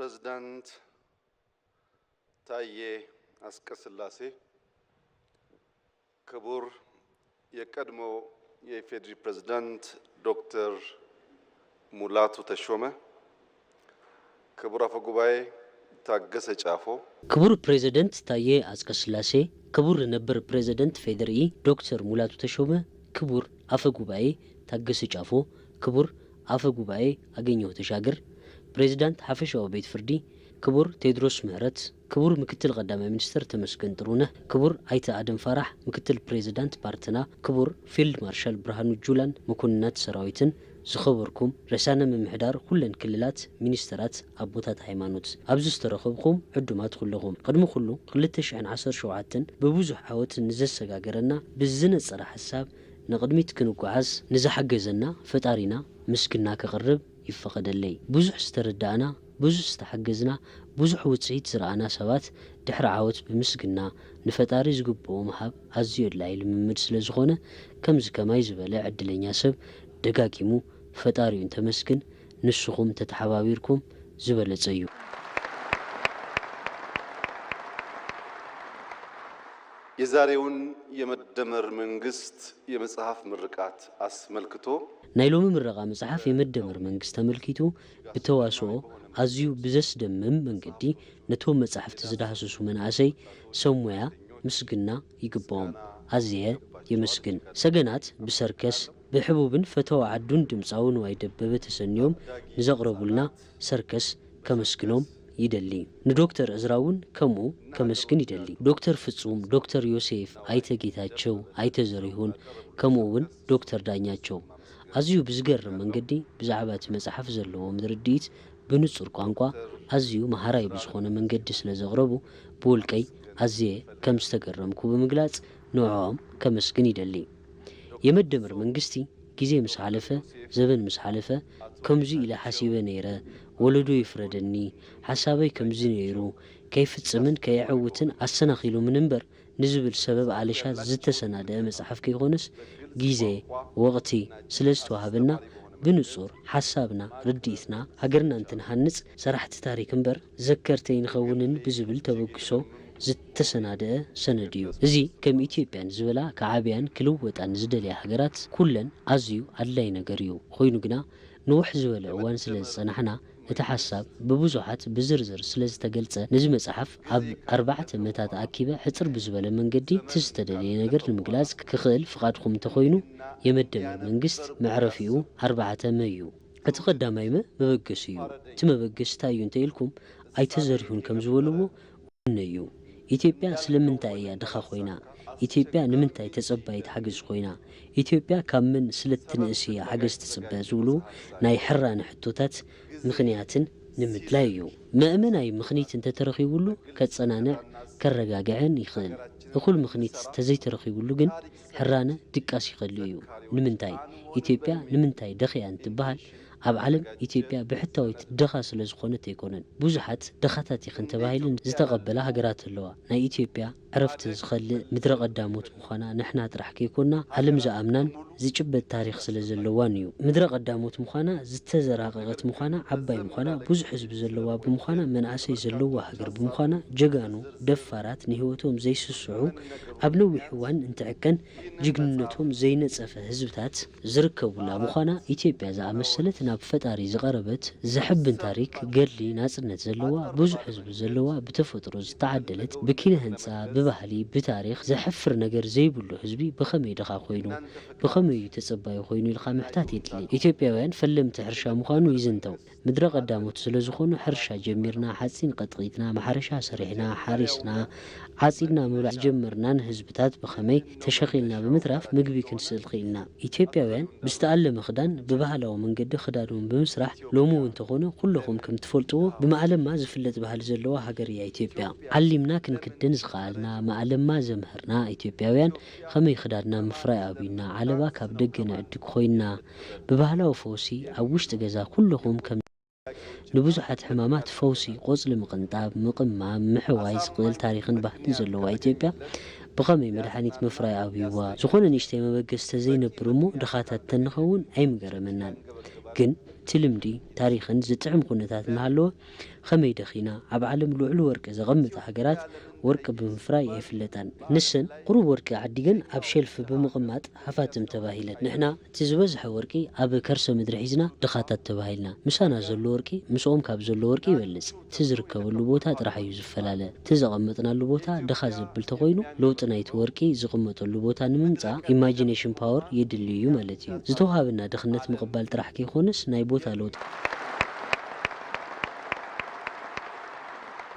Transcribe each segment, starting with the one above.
ፕሬዝዳንት ታዬ አጽቀስላሴ፣ ክቡር የቀድሞ የኢፌዴሪ ፕሬዝዳንት ዶክተር ሙላቱ ተሾመ፣ ክቡር አፈ ጉባኤ ታገሰ ጫፎ፣ ክቡር ፕሬዝደንት ታዬ አጽቀስላሴ፣ ክቡር ነበር ፕሬዝደንት ፌዴሪኢ ዶክተር ሙላቱ ተሾመ፣ ክቡር አፈ ጉባኤ ታገሰ ጫፎ፣ ክቡር አፈ ጉባኤ አገኘሁ ተሻገር፣ ፕሬዝዳንት ሓፈሻዊ ቤት ፍርዲ፣ ክቡር ቴድሮስ ምህረት፣ ክቡር ምክትል ቀዳማይ ሚኒስትር ተመስገን ጥሩነህ፣ ክቡር ኣይተ ኣደም ፋራሕ፣ ምክትል ፕሬዝዳንት ፓርትና፣ ክቡር ፊልድ ማርሻል ብርሃኑ ጁላን መኮንናት ሰራዊትን፣ ዝኸበርኩም ርእሳነ ምምሕዳር ኩለን ክልላት፣ ሚኒስተራት፣ ኣቦታት ሃይማኖት፣ ኣብዚ ዝተረኸብኩም ዕዱማት ኩለኹም፣ ቅድሚ ኩሉ ክልተ ሽሕን ዓሰርተ ሸውዓተን ብብዙሕ ዓወት ንዘሰጋገረና ብዝነጸረ ሓሳብ ንቕድሚት ክንጓዓዝ ንዝሓገዘና ፈጣሪና ምስግና ከቕርብ ይፈቐደለይ። ብዙሕ ዝተረዳእና፣ ብዙሕ ዝተሓገዝና፣ ብዙሕ ውጽኢት ዝረኣና ሰባት ድሕሪ ዓወት ብምስግና ንፈጣሪ ዝግብኦ ምሃብ ኣዝዩ ኣድላዪ ልምምድ ስለ ዝኾነ፣ ከምዚ ከማይ ዝበለ ዕድለኛ ሰብ ደጋጊሙ ፈጣሪኡ እንተመስግን፣ ንስኹም ተተሓባቢርኩም ዝበለጸ እዩ። የዛሬውን የመደመር መንግስት የመጽሐፍ ምርቃት አስመልክቶ፣ ናይ ሎሚ ምረቓ መጽሓፍ የመደመር መንግስት ተመልኪቱ ብተዋስኦ ኣዝዩ ብዘስደምም መንገዲ ነቶም መጻሕፍቲ ዝዳህሰሱ መናእሰይ ሰብ ሞያ ምስግና ይግብኦም። ኣዝየ የመስግን። ሰገናት ብሰርከስ፣ ብሕቡብን ፈተዋ ዓዱን ድምጻዊ ንዋይ ደበበ ተሰንዮም ንዘቕረቡልና ሰርከስ ከመስግኖም ይደሊ። ንዶክተር እዝራ እውን ከምኡ ከመስግን ይደሊ። ዶክተር ፍጹም፣ ዶክተር ዮሴፍ፣ ኣይተ ጌታቸው፣ ኣይተ ዘሪሁን፣ ከምኡ እውን ዶክተር ዳኛቸው ኣዝዩ ብዝገርም መንገዲ ብዛዕባ እቲ መጽሓፍ ዘለዎም ርድኢት ብንጹር ቋንቋ ኣዝዩ መሃራይ ብዝኾነ መንገዲ ስለ ዘቕረቡ ብውልቀይ ኣዝየ ከም ዝተገረምኩ ብምግላጽ ንዕኦም ከመስግን ይደሊ። የመደመር መንግስቲ ግዜ ምስ ሓለፈ፣ ዘበን ምስ ሓለፈ፣ ከምዚ ኢለ ሓሲበ ነይረ፣ ወለዶ ይፍረደኒ፣ ሓሳበይ ከምዚ ነይሩ፣ ከይፍጽምን ከየዐውትን ኣሰናኺሉምን እምበር ንዝብል ሰበብ ኣለሻ ዝተሰናደአ መጽሓፍ ከይኮነስ፣ ግዜ፣ ወቕቲ ስለ ዝተዋህበና፣ ብንጹር ሓሳብና፣ ርድኢትና፣ ሃገርና እንትንሃንጽ ሰራሕቲ ታሪክ እምበር ዘከርቲ ኣይንኸውንን ብዝብል ተበግሶ ዝተሰናደአ ሰነድ እዩ። እዚ ከም ኢትዮጵያ ንዝበላ ክዓብያን ክልወጣን ዝደልያ ሃገራት ኩለን ኣዝዩ ኣድላይ ነገር እዩ። ኮይኑ ግና ንውሕ ዝበለ እዋን ስለ ዝጸናሕና እቲ ሓሳብ ብብዙሓት ብዝርዝር ስለ ዝተገልጸ ነዚ መጽሓፍ ኣብ ኣርባዕተ መታት ኣኪበ ሕጽር ብዝበለ መንገዲ እቲ ዝተደለየ ነገር ንምግላጽ ክኽእል ፍቓድኩም እንተኾይኑ የመደመር መንግስት መዕረፊኡ ኣርባዕተ መ እዩ። እቲ ቀዳማይ መ መበገሲ እዩ። እቲ መበገሲ እንታይ እዩ እንተ ኢልኩም ኣይተ ዘሪሁን ከም ዝበልዎ እዩ። ኢትዮጵያ ስለምንታይ እያ ድኻ ኮይና? ኢትዮጵያ ንምንታይ ተጸባይት ሓገዝ ኮይና? ኢትዮጵያ ካብ መን ስለ እትንእስ እያ ሓገዝ ትጽበ ዝብሉ ናይ ሕራነ ሕቶታት ምኽንያትን ንምድላይ እዩ። መእመናይ ምኽኒት እንተተረኺቡሉ ከጸናንዕ ከረጋግዐን ይኽእል። እኹል ምኽኒት ተዘይተረኺቡሉ ግን ሕራነ ድቃስ ይኸሉ እዩ። ንምንታይ? ኢትዮጵያ ንምንታይ ደኺያ እንትበሃል ኣብ ዓለም ኢትዮጵያ ብሕታዊት ድኻ ስለ ዝኾነት ኣይኮነን። ብዙሓት ድኻታት ኢኽን ተባሂለን ዝተቐበላ ሃገራት ኣለዋ። ናይ ኢትዮጵያ ዕረፍቲ ዝኸልእ ምድረ ቀዳሞት ምዃና ንሕና ጥራሕ ከይኮና ዓለም ዝኣምናን ዝጭበጥ ታሪኽ ስለ ዘለዋን እዩ። ምድረ ቀዳሞት ምዃና ዝተዘራቐቐት ምዃና ዓባይ ምዃና ብዙሕ ህዝቢ ዘለዋ ብምዃና መናእሰይ ዘለዋ ሃገር ብምዃና ጀጋኑ ደፋራት ንህይወቶም ዘይስስዑ ኣብ ነዊሕ እዋን እንትዕቀን ጅግንነቶም ዘይነጸፈ ህዝብታት ዝርከቡላ ምዃና ኢትዮጵያ ዝኣመሰለት ናብ ፈጣሪ ዝቐረበት ዘሕብን ታሪክ ገድሊ ናጽነት ዘለዋ ብዙሕ ህዝቢ ዘለዋ ብተፈጥሮ ዝተዓደለት ብኪነ ህንጻ ብባህሊ ብታሪኽ ዘሕፍር ነገር ዘይብሉ ህዝቢ ብኸመይ ድኻ ኮይኑ ብኸመይ እዩ ተጸባዩ ኮይኑ ኢልካ ምሕታት የድሊ። ኢትዮጵያውያን ፈለምቲ ሕርሻ ምዃኑ ይዝንተው። ምድረ ቀዳሞት ስለ ዝኾኑ ሕርሻ ጀሚርና ሓጺን ቀጥቂጥና ማሕረሻ ሰሪሕና ሓሪስና ዓጺድና ምብላዕ ዝጀመርናን ህዝብታት ብኸመይ ተሸኺልና ብምትራፍ ምግቢ ክንስእል ኽኢልና። ኢትዮጵያውያን ብዝተኣለመ ኽዳን ብባህላዊ መንገዲ ኽዳኖም ብምስራሕ ሎሚ እውን እንተኾነ ኩለኹም ከም ትፈልጥዎ ብመኣለማ ዝፍለጥ ባህሊ ዘለዋ ሃገር እያ ኢትዮጵያ። ዓሊምና ክንክደን ዝኸኣልና መኣለማ ዘምሀርና ኢትዮጵያውያን ኸመይ ኽዳንና ምፍራይ ኣብዩና ዓለባ ካብ ደገ ንዕድግ ኾይንና ብባህላዊ ፈውሲ ኣብ ውሽጢ ገዛ ኩለኹም ከም ንብዙሓት ሕማማት ፈውሲ ቆጽሊ ምቕንጣብ፣ ምቕማም፣ ምሕዋይ ዝኽእል ታሪኽን ባህልን ዘለዋ ኢትዮጵያ ብኸመይ መድሓኒት ምፍራይ ኣብይዋ? ዝኾነ ንእሽተይ መበገሲ ተዘይነብር እሞ ድኻታት ተንኸውን ኣይምገረመናን። ግን እቲ ልምዲ ታሪኽን ዝጥዕም ኩነታት እናሃለወ፣ ከመይ ደኺና? ኣብ ዓለም ልዑል ወርቂ ዘቐምጣ ሃገራት ወርቂ ብምፍራይ ኣይፍለጣን። ንሰን ቁሩብ ወርቂ ዓዲገን ኣብ ሸልፍ ብምቕማጥ ሃፋትም ተባሂለን። ንሕና እቲ ዝበዝሐ ወርቂ ኣብ ከርሰ ምድሪ ሒዝና ድኻታት ተባሂልና። ምሳና ዘሎ ወርቂ ምስኦም ካብ ዘሎ ወርቂ ይበልጽ። እቲ ዝርከበሉ ቦታ ጥራሕ እዩ ዝፈላለ። እቲ ዘቐመጥናሉ ቦታ ድኻ ዘብል ተኾይኑ፣ ለውጢ ናይቲ ወርቂ ዝቕመጠሉ ቦታ ንምምጻእ ኢማጂኔሽን ፓወር የድሊ እዩ ማለት እዩ። ዝተውሃበና ድኽነት ምቕባል ጥራሕ ከይኮነስ ናይ ቦታ ለውጢ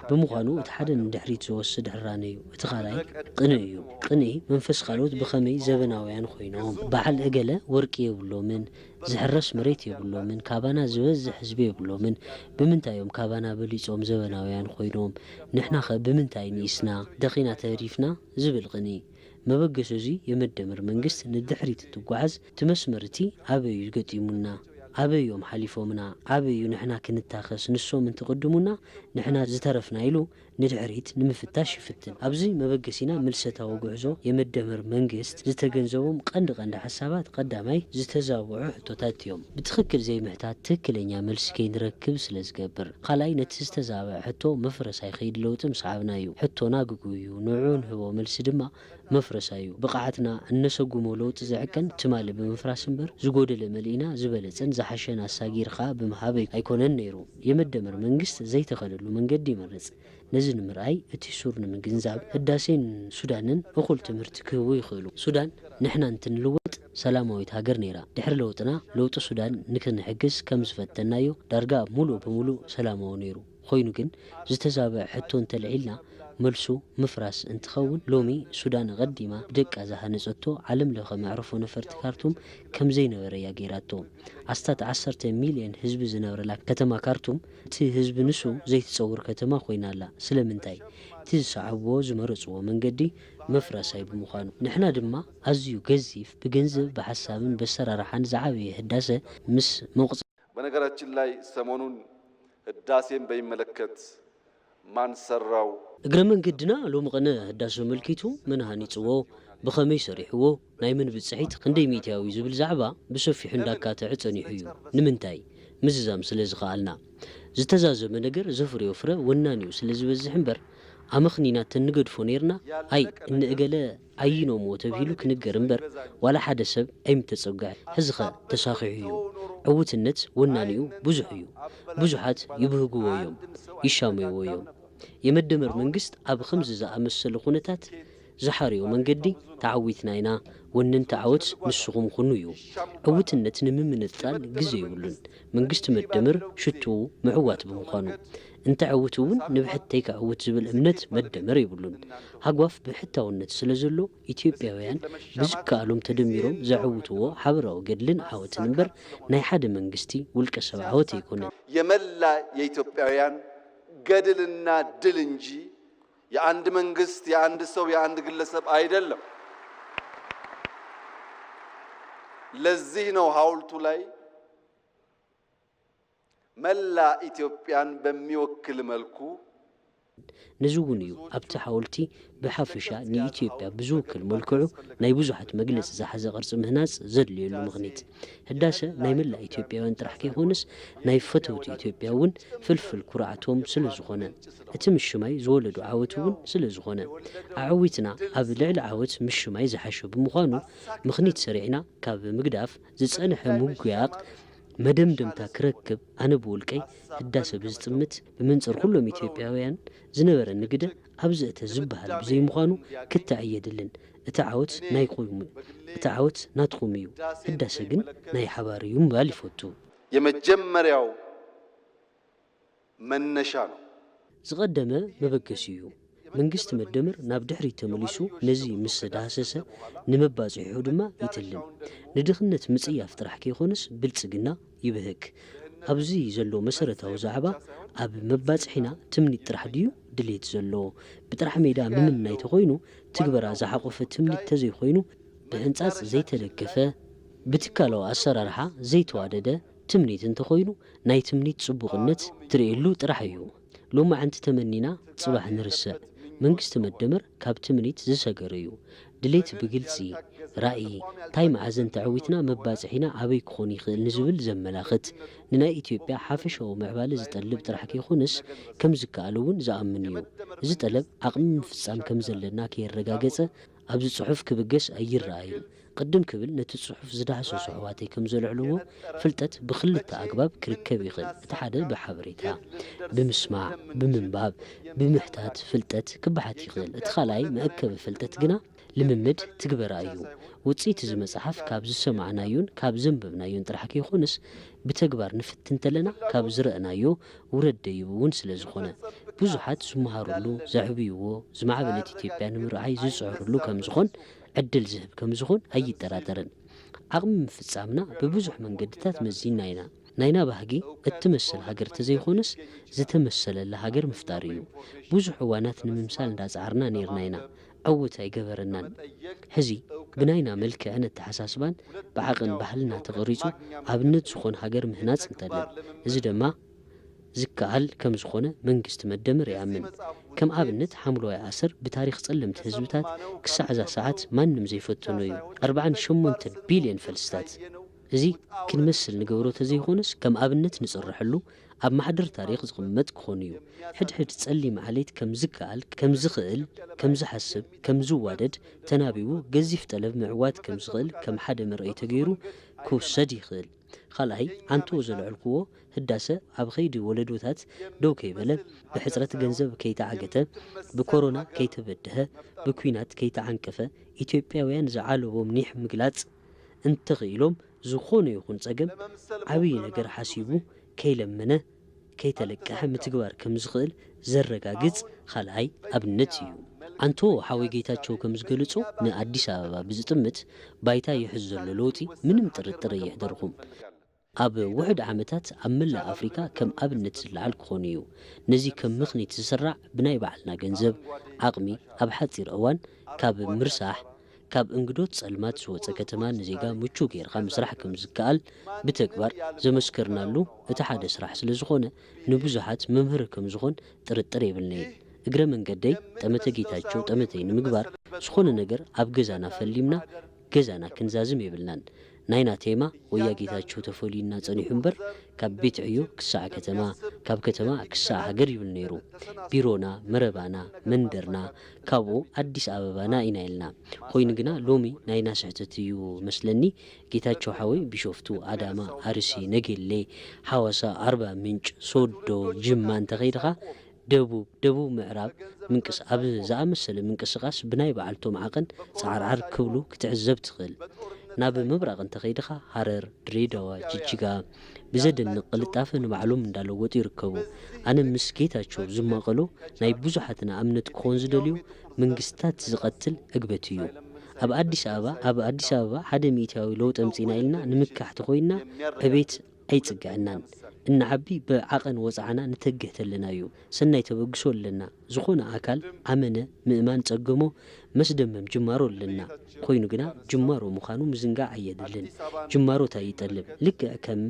ብምዃኑ፣ እቲ ሓደ ንድሕሪት ዝወስድ ሕራነ እዩ፣ እቲ ካልኣይ ቅንኢ እዩ። ቅንኢ መንፈስ ካልኦት ብኸመይ ዘበናውያን ኮይኖም፣ በዓል እገለ ወርቂ የብሎምን፣ ዝሕረስ መሬት የብሎምን፣ ካባና ዝበዝሕ ህዝቢ የብሎምን፣ ብምንታይ እዮም ካባና በሊጾም ዘበናውያን ኮይኖም? ንሕናኸ ብምንታይ ንኢስና፣ ደኺና ተሪፍና? ዝብል ቅንኢ። መበገሲ እዚ የመደመር መንግስት ንድሕሪት እንትጓዓዝ፣ እቲ መስመር እቲ ኣበይ እዩ ገጢሙና? ኣበይ እዮም ሓሊፎምና? ኣበይ እዩ ንሕና ክንታኸስ ንሶም እንትቕድሙና ንሕና ዝተረፍና ኢሉ ንድሕሪት ንምፍታሽ ይፍትን። ኣብዚ መበገሲና ምልሰታዊ ጉዕዞ የመደመር መንግስት ዝተገንዘቦም ቀንዲ ቀንዲ ሓሳባት ቀዳማይ ዝተዛብዑ ሕቶታት እዮም። ብትኽክል ዘይምሕታት ትኽክለኛ መልሲ ከይንረክብ ስለ ዝገብር። ካልኣይ ነቲ ዝተዛብዐ ሕቶ መፍረስ ኣይኸይድ ለውጢ ምስዓብና እዩ። ሕቶና ግጉ እዩ። ንዕኡ ንህቦ መልሲ ድማ መፍረሳ እዩ። ብቕዓትና እነሰጉሞ ለውጢ ዝዕቀን ትማሊ ብምፍራስ እምበር ዝጎደለ መሊእና ዝበለጸን ዝሓሸን ኣሳጊርካ ብምሃብ ኣይኮነን ነይሩ። የመደመር መንግስት ዘይተኸለሉ መንገዲ ይመርጽ። ነዚ ንምርኣይ እቲ ሱር ንምግንዛብ ህዳሴን ሱዳንን እኹል ትምህርቲ ክህቡ ይኽእሉ። ሱዳን ንሕና እንትንልወጥ ሰላማዊት ሃገር ነይራ። ድሕሪ ለውጥና ለውጢ ሱዳን ንክንሕግዝ ከም ዝፈተናዮ ዳርጋ ሙሉእ ብሙሉእ ሰላማዊ ነይሩ። ኮይኑ ግን ዝተዛብዐ ሕቶ እንተልዒልና መልሱ ምፍራስ እንትኸውን፣ ሎሚ ሱዳን ኣቐዲማ ብደቃ ዝሃነጸቶ ዓለም ለኸ መዕርፎ ነፈርቲ ካርቱም ከም ዘይነበረ እያ ገይራቶ። ኣስታት ዓሰርተ ሚልዮን ህዝቢ ዝነብረላ ከተማ ካርቱም እቲ ህዝቢ ንሱ ዘይትጸውር ከተማ ኮይና ኣላ። ስለምንታይ? እቲ ዝሰዓብዎ ዝመረጽዎ መንገዲ መፍረሳይ ብምዃኑ። ንሕና ድማ ኣዝዩ ገዚፍ ብገንዘብ ብሓሳብን በሰራርሓን ዝዓበየ ህዳሰ ምስ መቑጸ በነገራችን ላይ ሰሞኑን ህዳሴን በሚመለከት ማን ሰራው? እግረ መንገድና ሎሚ ቅነ ህዳሰ ኣመልኪቱ መን ሃኒጽዎ፣ ብኸመይ ሰሪሕዎ፣ ናይ መን ብጽሒት ክንደይ ሚእታዊ ዝብል ዛዕባ ብሰፊሑ እንዳካተዐ ጸኒሑ እዩ። ንምንታይ? ምዝዛም ስለ ዝኸኣልና። ዝተዛዘመ ነገር ዘፍርዮ ፍረ ወናኒኡ ስለ ዝበዝሕ እምበር ኣመኽኒና ተንገድፎ ነይርና ኣይ እንእገለ ኣይኖምዎ ተብሂሉ ክንገር እምበር ዋላ ሓደ ሰብ ኣይምተጸግዐ። ሕዚኸ ተሳኺዑ እዩ። ዕውትነት ወናኒኡ ብዙሕ እዩ። ብዙሓት ይብህግዎ እዮም፣ ይሻመይዎ እዮም። የመደመር መንግስት ኣብ ኸምዚ ዝኣመሰለ ኩነታት ዝሓርዮ መንገዲ ተዓዊትና ኢና። ወነንቲ ዓወት ንስኹም ኩኑ እዩ። ዕውትነት ንምምንጣል ግዜ የብሉን። መንግስቲ መደመር ሽትኡ ምዕዋት ብምዃኑ። እንተዕውት እውን ንብሕተይ ከዕውት ዝብል እምነት መደመር የብሉን። ሃጓፍ ብሕታውነት ስለ ዘሎ ኢትዮጵያውያን ብዝከኣሎም ተደሚሮም ዘዕውትዎ ሓበራዊ ገድልን ዓወትን እምበር ናይ ሓደ መንግስቲ ውልቀ ሰብ ዓወት ኣይኮነን። የመላ የኢትዮጵያውያን ገድልና ድል እንጂ የአንድ መንግስት፣ የአንድ ሰው፣ የአንድ ግለሰብ አይደለም። ለዚህ ነው ሐውልቱ ላይ መላ ኢትዮጵያን በሚወክል መልኩ ነዚ እውን እዩ ኣብቲ ሓወልቲ ብሓፈሻ ንኢትዮጵያ ብዝውክል መልክዑ ናይ ብዙሓት መግለጺ ዝሓዘ ቅርጺ ምህናጽ ዘድልየሉ ምኽኒት። ህዳሰ ናይ መላእ ኢትዮጵያውያን ጥራሕ ከይኮነስ ናይ ፈተውቲ ኢትዮጵያ እውን ፍልፍል ኩርዓቶም ስለ ዝኾነ፣ እቲ ምሽማይ ዝወለዶ ዓወት እውን ስለ ዝኾነ፣ ኣዕዊትና ኣብ ልዕሊ ዓወት ምሽማይ ዝሓሸ ብምዃኑ ምኽኒት ሰሪዕና ካብ ምግዳፍ ዝጸንሐ ምጉያቕ መደምደምታ ክረክብ ኣነ ብውልቀይ ህዳሰ ብዝጥምት ብመንጽር ኩሎም ኢትዮጵያውያን ዝነበረ ንግደ ኣብዚ እተ ዝበሃል ብዘይምዃኑ ክተዕ የድልን። እቲ ዓወት ናይኩም፣ እቲ ዓወት ናትኩም እዩ። ህዳሰ ግን ናይ ሓባር እዩ ምባል ይፈቱ። የመጀመርያው መነሻ ነው። ዝቐደመ መበገሲ እዩ። መንግስቲ መደመር ናብ ድሕሪት ተመሊሱ ነዚ ምስ ዳህሰሰ ንመባጽሒኡ ድማ ይትልም። ንድኽነት ምጽያፍ ጥራሕ ከይኮነስ ብልጽግና ይብህግ። ኣብዚ ዘሎ መሰረታዊ ዛዕባ ኣብ መባጽሒና ትምኒት ጥራሕ ድዩ ድሌት ዘለዎ? ብጥራሕ ሜዳ ምምናይ ተኾይኑ ትግበራ ዝሓቆፈ ትምኒት ተዘይኮይኑ ብሕንጻጽ ዘይተደገፈ ብትካላዊ ኣሰራርሓ ዘይተዋደደ ትምኒት እንተኾይኑ ናይ ትምኒት ጽቡቕነት ትርእየሉ ጥራሕ እዩ። ሎማዕንቲ ተመኒና ጽባሕ ንርስዕ። መንግስቲ መደመር ካብ ትምኒት ዝሰገረ እዩ። ድሌት ብግልጺ ራእይ፣ እንታይ መኣዘን ተዐዊትና መባጽሒና ኣበይ ክኾን ይኽእል ንዝብል ዘመላኽት፣ ንናይ ኢትዮጵያ ሓፈሻዊ ምዕባለ ዝጠልብ ጥራሕ ከይኮነስ፣ ከም ዝከኣል እውን ዝኣምን እዩ። እዚ ጠለብ ዓቕሚ ምፍጻም ከም ዘለና ከየረጋገጸ ኣብዚ ጽሑፍ ክብገስ ኣይረኣይን። ቅድም ክብል ነቲ ጽሑፍ ዝዳህሰሱ ኣሕዋተይ ከም ዘልዕልዎ፣ ፍልጠት ብኽልተ ኣግባብ ክርከብ ይኽእል። እቲ ሓደ ብሓበሬታ፣ ብምስማዕ፣ ብምንባብ፣ ብምሕታት ፍልጠት ክበሓት ይኽእል። እቲ ካልኣይ መእከቢ ፍልጠት ግና ልምምድ ትግበራ እዩ። ውጽኢት እዚ መጽሓፍ ካብ ዝሰማዕናዮን ካብ ዘንበብናዮን ጥራሕ ከይኾነስ፣ ብተግባር ንፍትን እንተለና ካብ ዝረእናዮ ውረድ ደይቡ እውን ስለ ዝኾነ፣ ብዙሓት ዝመሃሩሉ፣ ዘዕብይዎ፣ ዝማዕበለት ኢትዮጵያ ንምርኣይ ዝጽዕሩሉ ከም ዝኾን ዕድል ዝህብ ከም ዝኾን ኣይጠራጠርን። ዓቕሚ ምፍጻምና ብብዙሕ መንገድታት መዚና ኢና። ናይና ባህጊ እትመስል ሃገር ተዘይኾነስ ዝተመሰለላ ሃገር ምፍጣር እዩ። ብዙሕ እዋናት ንምምሳል እንዳጻዓርና ነይርና ኢና። ዕውት ኣይገበረናን። ሕዚ ብናይና መልክዕን ኣተሓሳስባን ብዓቕን ባህልና ተቐሪጹ ኣብነት ዝኾን ሃገር ምህናጽ እንተልን። እዚ ድማ ዝከኣል ከም ዝኾነ መንግስቲ መደመር ይኣምን። ከም ኣብነት ሓምለዋይ ኣሰር ብታሪኽ ጸለምቲ ህዝብታት ክሳዕ እዛ ሰዓት ማንም ዘይፈተኖ እዩ። ኣርብዓን ሸሞንተን ቢልዮን ፈልስታት። እዚ ክንመስል ንገብሮ ተዘይኾነስ ከም ኣብነት ንጽርሐሉ ኣብ ማሕደር ታሪኽ ዝቕመጥ ክኾን እዩ። ሕድሕድ ጸሊም ዓሌት ከም ዝከኣል፣ ከም ዝኽእል፣ ከም ዝሓስብ፣ ከም ዝዋደድ ተናቢቡ ገዚፍ ጠለብ ምዕዋት ከም ዝኽእል ከም ሓደ መርኣይ ተገይሩ ክውሰድ ይኽእል። ካልኣይ፣ ኣንቶ ዘልዐልክዎ ህዳሰ ኣብ ኸይዲ ወለዶታት ደው ከይበለ፣ ብሕጽረት ገንዘብ ከይተዓገተ፣ ብኮሮና ከይተበድሀ፣ ብኲናት ከይተዓንቀፈ፣ ኢትዮጵያውያን ዝዓለቦም ኒሕ ምግላጽ እንተኽኢሎም፣ ዝኾነ ይኹን ጸገም ዓብዪ ነገር ሓሲቡ ከይለመነ፣ ከይተለቀሐ ምትግባር ከም ዝኽእል ዘረጋግጽ ካልኣይ ኣብነት እዩ። ኣንቶ ሓወይ ጌታቸው ከም ዝገልጾ፣ ንኣዲስ ኣበባ ብዝጥምት ባይታ ይሕዝ ዘሎ ለውጢ ምንም ጥርጥር ኣየሕደርኹም። ኣብ ውሑድ ዓመታት ኣብ መላእ ኣፍሪካ ከም ኣብነት ዝለዓል ክኾን እዩ። ነዚ ከም ምኽኒት ዝስራዕ ብናይ ባዕልና ገንዘብ፣ ዓቕሚ፣ ኣብ ሓጺር እዋን ካብ ምርሳሕ፣ ካብ እንግዶት ጸልማት ዝወጸ ከተማ ንዜጋ ምቹው ጌርካ ምስራሕ ከም ዝከኣል ብተግባር ዘመስከርናሉ እቲ ሓደ ስራሕ ስለ ዝኾነ፣ ንብዙሓት መምህር ከም ዝኾን ጥርጥር የብልናይን። እግረ መንገደይ፣ ጠመተ ጌታቸው ጠመተይ ንምግባር ዝኾነ ነገር ኣብ ገዛና ፈሊምና ገዛና ክንዛዝም የብልናን። ናይና ቴማ ወያ ጌታቸው ተፈልዩና ጸኒሑ እምበር፣ ካብ ቤት ዕዮ ክሳዕ ከተማ፣ ካብ ከተማ ክሳዕ ሃገር ይብል ነይሩ። ቢሮና፣ መረባና፣ መንደርና፣ ካብኡ ኣዲስ ኣበባና ኢና ኢልና። ኮይኑ ግና ሎሚ ናይና ስሕተት እዩ መስለኒ። ጌታቸው ሓወይ፣ ቢሾፍቱ፣ ኣዳማ፣ ኣርሲ፣ ነገሌ፣ ሓዋሳ፣ ኣርባ ምንጭ፣ ሶዶ፣ ጅማ እንተኸይድኻ፣ ደቡብ፣ ደቡብ ምዕራብ ምንቅስ-፣ ኣብ ዝኣመሰለ ምንቅስቓስ ብናይ በዓልቶም ዓቐን ጻዕርዓር ክብሉ ክትዕዘብ ትኽእል። ናብ ምብራቕ እንተኸይድኻ፣ ሃረር፣ ድሬዳዋ፣ ጅጅጋ ብዘደንቕ ቅልጣፈ ንባዕሎም እንዳለወጡ ይርከቡ። ኣነ ምስ ጌታቸው ዝማቐሎ ናይ ብዙሓትና እምነት ክኾን ዝደልዩ መንግስታት ዝቐትል ዕግበት እዩ። ኣብ ኣዲስ ኣበባ፣ ኣብ ኣዲስ ኣበባ ሓደ ሚእታዊ ለውጢ ኣምጺና ኢልና ንምካሕ ተኾይንና ዕቤት ኣይጽግዐናን። እንዓቢ ብዓቐን ወጽዓና ንተግህ ተለና እዩ። ሰናይ ተበግሶ ኣለና። ዝኾነ ኣካል ኣመነ ምእማን ጸገሞ መስደመም ጅማሮ ኣለና። ኮይኑ ግና ጅማሮ ምዃኑ ምዝንጋዕ ኣየድልን። ጅማሮታ ይጠልብ። ልክዕ ከም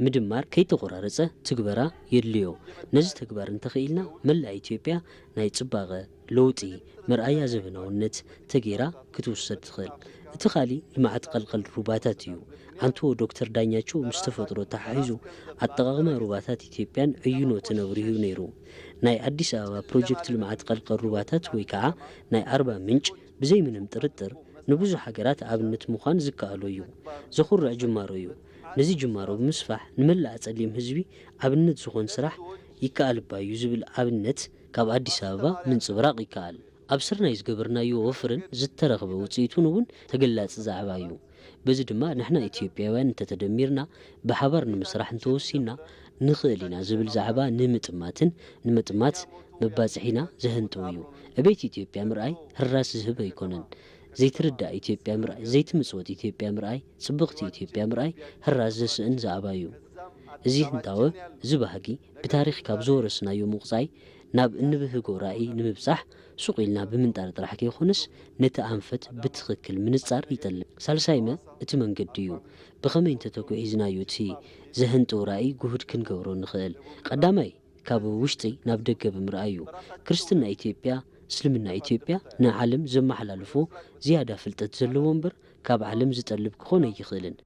ምድማር ከይተቆራረጸ ትግበራ የድልዮ። ነዚ ተግባር እንተኽኢልና መላእ ኢትዮጵያ ናይ ጽባቐ ለውጢ መርኣያ ዘበናውነት ተገይራ ክትውሰድ ትኽእል። እቲ ካሊ ልምዓት ቀልቀል ሩባታት እዩ። ኣንቶ ዶክተር ዳኛቸው ምስ ተፈጥሮ ተሓሒዙ ኣጠቓቕማ ሩባታት ኢትዮጵያን ዕዩኖትን ኣብሪሁ ነይሩ። ናይ ኣዲስ ኣበባ ፕሮጀክት ልምዓት ቀልቀል ሩባታት ወይ ከዓ ናይ ኣርባ ምንጭ ብዘይ ምንም ጥርጥር ንብዙሕ ሃገራት ኣብነት ምዃን ዝከኣሎ እዩ። ዘኹርዕ ጅማሮ እዩ። ነዚ ጅማሮ ብምስፋሕ ንመላእ ጸሊም ህዝቢ ኣብነት ዝኾን ስራሕ ይከኣል እባ እዩ ዝብል ኣብነት ካብ ኣዲስ ኣበባ ምንጽብራቕ ይከኣል። ኣብ ስርናይ ዝገበርናዮ ወፍርን ዝተረኽበ ውጽኢቱን እውን ተገላጺ ዛዕባ እዩ። በዚ ድማ ንሕና ኢትዮጵያውያን እንተተደሚርና ብሓባር ንምስራሕ እንተወሲንና ንኽእል ኢና ዝብል ዛዕባ ንምጥማትን ንምጥማት መባጽሒና ዘህንጥው እዩ። ዕቤት ኢትዮጵያ ምርኣይ ህራስ ዝህብ ኣይኮነን። ዘይትርዳእ ኢትዮጵያ ምርኣይ፣ ዘይትምጽወት ኢትዮጵያ ምርኣይ፣ ጽብቕቲ ኢትዮጵያ ምርኣይ ህራስ ዘስእን ዛዕባ እዩ። እዚ ህንጣወ፣ እዚ ባህጊ ብታሪኽ ካብ ዝወረስናዮ ምቑጻይ ናብ እንብህጎ ራእይ ንምብጻሕ ሱቕ ኢልና ብምንጣር ጥራሕ ከይኮነስ ነቲ ኣንፈት ብትኽክል ምንጻር ይጠልብ። ሳልሳይመ እቲ መንገዲ እዩ። ብኸመይ እንተተጉዒዝናዮ እቲ ዘህንጥው ራእይ ግሁድ ክንገብሮ ንኽእል? ቀዳማይ ካብ ውሽጢ ናብ ደገ ብምርኣይ እዩ። ክርስትና ኢትዮጵያ እስልምና ኢትዮጵያ ንዓለም ዘመሓላልፎ ዝያዳ ፍልጠት ዘለዎ እምበር ካብ ዓለም ዝጠልብ ክኾን ኣይኽእልን።